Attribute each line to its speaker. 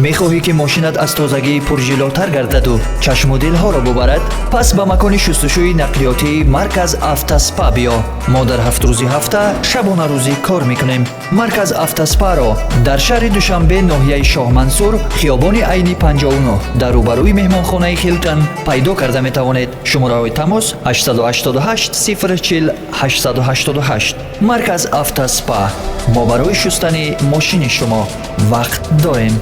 Speaker 1: Мехоҳӣ, ки мошинат аз тозагӣ пурҷилотар гардаду чашму дилҳоро бубарад? Пас ба макони шустушӯи нақлиётии «Марказ Автоспа» биё. Мо дар 7 рӯзи ҳафта, шабонарӯзӣ кор мекунем. «Марказ Автоспаро» дар шаҳри Душанбе, ноҳияи Шоҳмансур, хиёбони Айни 59, дар рӯбарӯи меҳмонхонаи «Хилтон» пайдо карда метавонед. Шумораҳои тамос: 888 040 888. «Марказ Автоспа». Мо барои шустани мошини шумо вақт дорем.